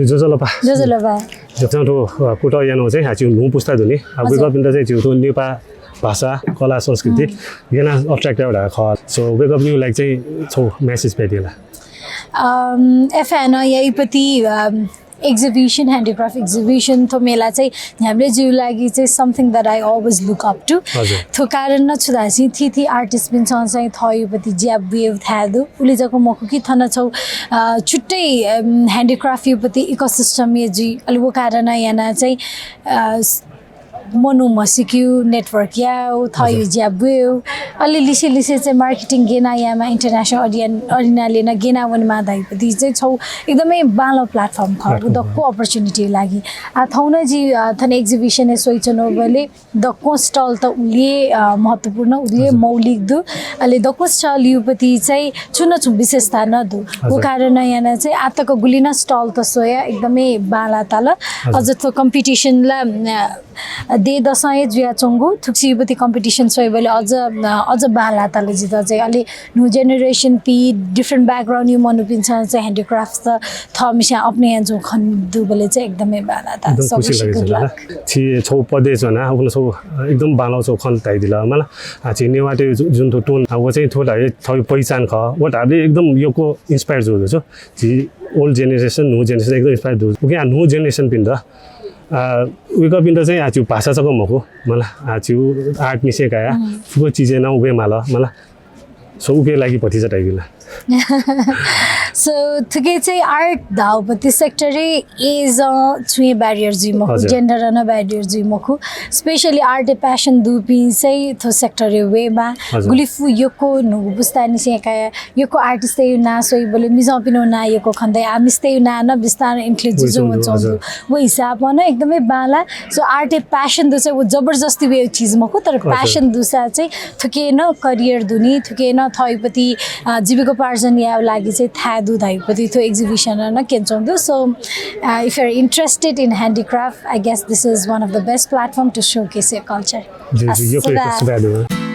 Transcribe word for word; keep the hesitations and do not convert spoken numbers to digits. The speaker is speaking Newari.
ज्वजलपा। ज्वजलपा। जब चाहिँ थ्व कुतः यानाः चाहिँ हाचिउ न्हू पुस्ता दुने। अब वय्कःपिन्त चाहिँ झीउ थ्व नेपाल भाषा, कला, संस्कृति गेना अट्र्याक्ट याउ धाःगु खः। So वय्कःपिनिउ लागि चाहिँ छौ मेसेज बियादिला। अम, एफएन याइपति, अम, एक्जिबिसन, ह्यान्डिक्राफ्ट एक्जिबिसन, थ्व मेला चाहिँ न्ह्याबलें जिउ लागि चाहिँ something that I always look up to। थ्व कारण नं छु धाःसा थीथी आर्टिस्टपिन्सं चाहिँ थःयुपति ज्या ब्वयेउ थाय् दु। उलि जक मखु कि थन छौ, अ, छुट्टै, अम, ह्यान्डिक्राफ्टयुपति इकोसिस्टम जुइ। अले व कारण याना चाहिँ, अ, मनू म्हसिकेउ, नेटवर्क याउ, थःयु ज्या ब्वयेउ, अले लिसे लिसे चाहिँ मार्केटिङ गेना यामा, इन्टरनेसनल अडियन-, अरिनाले नं गेना वनेमा धाइपति चाहिँ छौ एकदमै बांला प्लेटफर्म खः, उ दक्व अपर्च्युनिटी लागि। आ, थौं नं जि, अ, थन एक्जिबिसन स्वइच्वनाबले दक्व स्टल त उलि, अ, महत्त्वपूर्ण, उलि मौलिक दु। अले दक्व स्टलयुपति चाहिँ छु न छु विशेषता नं दु। व कारण याना चाहिँ आतक गुलि नं स्टल त स्वया एकदमै बांला ताल। अझ थ्व कम्पिटिसन ला, अ, दे दसं हे जुयाच्वंगु, थुक्सियुपति कम्पिटिसन स्वइबले अझ, अ, अझ बांला ताल जित चाहिँ। अले न्हू जेनेरेसन पि, डिफरेन्ट ब्याकग्राउन्डयु मनूपिन्सं चाहिँ ह्यान्डिक्राफ्ट त थःमिस्यां अपने यानाच्वंगु खने दुबले चाहिँ एकदमै बांला ताल। एकदम खुसी लागे। छि छौ पदे च्वना, उन छौ एकदम बांला छौ खँ धाइदिल मला। आ, छि नेवाःतयु जु-, जुन थ्व टोन, आ, व चाहिँ थ्व धाइ थःयु पहिचान खः। व धाबले एकदम यक्व इन्स्पायर जू छु। छि ओल्ड जेनेरेसन, न्हू जेनेरेसन एकदम इन्स्पायर दु। उकिं आ न्हू जेनेरेसनपिन्त, आ, वय्कःपिन्त चाहिँ आ छिउ भाषा जक मखु, मला, आ छिउ आर्ट निसें कया फुक्क चिजय् नं वये माल, मला। So उके लागि भतिचा धाइदिला। So थुके चाहिँ आर्ट धाउपति सेक्टरय् एज छुं हे ब्यारियर जुइ मखु, जेन्डर नं ब्यारियर जुइ मखु। स्पेशली आर्टय् प्यासन दुपिं चाहिँ थ्व सेक्टरय् वयेमा। गुलिफु यक्व न्हूगु पुस्ता निसें कया यक्व आर्टिस्टयु नां स्वइबले मिजंपिनिउ नां यक्व खने दइ, आ मिस्तयु नां नं बिस्तारं इन्क्लुड जुजुं वच्वंगु दु। व हिसाबं नं एकदमै बांला। So आर्टय् प्यासन दुसा व जबरजस्ती वयेउ चिज मखु, तर प्यासन दुसा चाहिँ थुके नं करियर दुनि, थुके नं थःयुपति, अ, जीविकोपार्जन याउ लागि चाहिँ थाय् दु धाइपति थ्व एक्जिबिसन नं क्यनाच्वंगु दु। So, अ, if you're interested in handicraft, I guess this is one of the best platform to showcase your culture। ज्यू, ज्यू, यक्व यक्व सुभाय् दु।